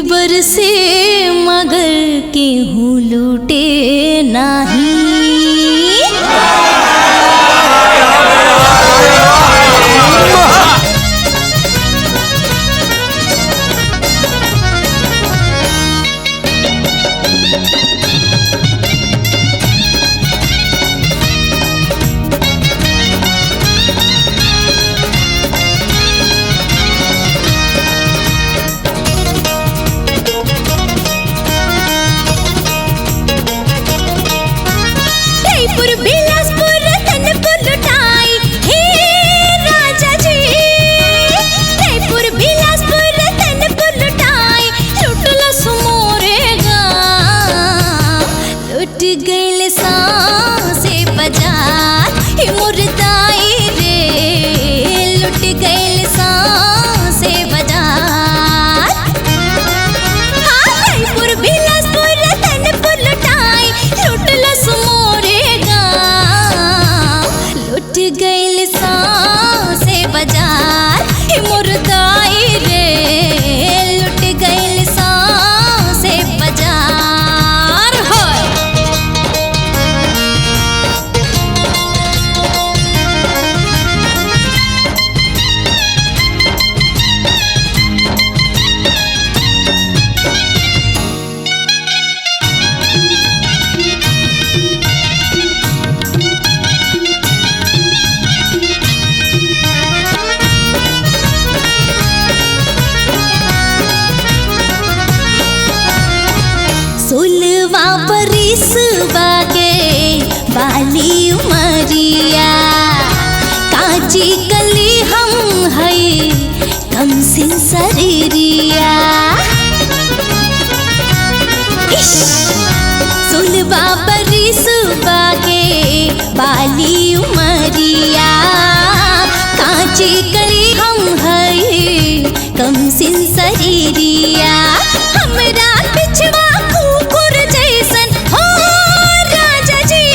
बरसे मगर केहू लूटे नाही। बिलासपुर रतनपुर लुटाई हे राजा जी, रायपुर बिलासपुर रतनपुर लुटाई, लुटला सुमोरे गाँव, लुट गइल सांसे बाजार हे मुर्दाई रे, लुट गइल सांसे बाजार। हाँ, रायपुर बिलासपुर रतनपुर लुटाई, लुटला सुमोरे लुट गइल सांसे बाजार हे मुर्दाई रे, लुट गइल सांसे बाजार। होय सोलवा बरिस बागे बाली उमरिया, काची कली हम है कम सिन शरीरिया। सोलवा बरिस बागे बाली उमरिया, काची कली हम है कम सिन शरीरिया। हमरा पिछवा कुकुर जैसन हो राजा जी,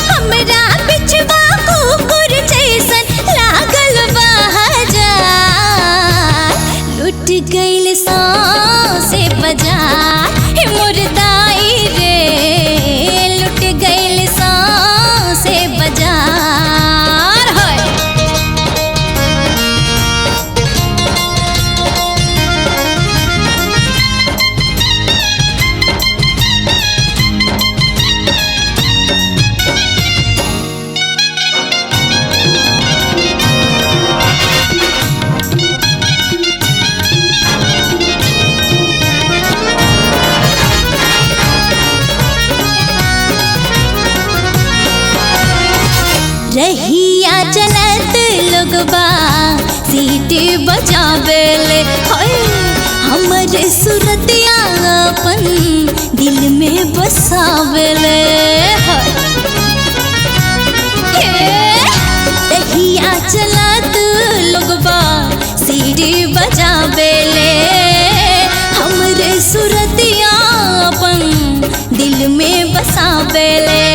हमरा पिछवा कुकुर जैसन लागल बा हजार, लुट गइल सांसे बाजार हे मुर्दाई रे, लुट गइल सांसे बाजार। होय रहिया चलत लोगबा सीटी बजावेले, हाय हमरे सूरतिया अपन दिल में बसावेले। रहिया चलत लोगबा सीटी बजावेले, हमरे सूरतिया अपन दिल में बसावेले।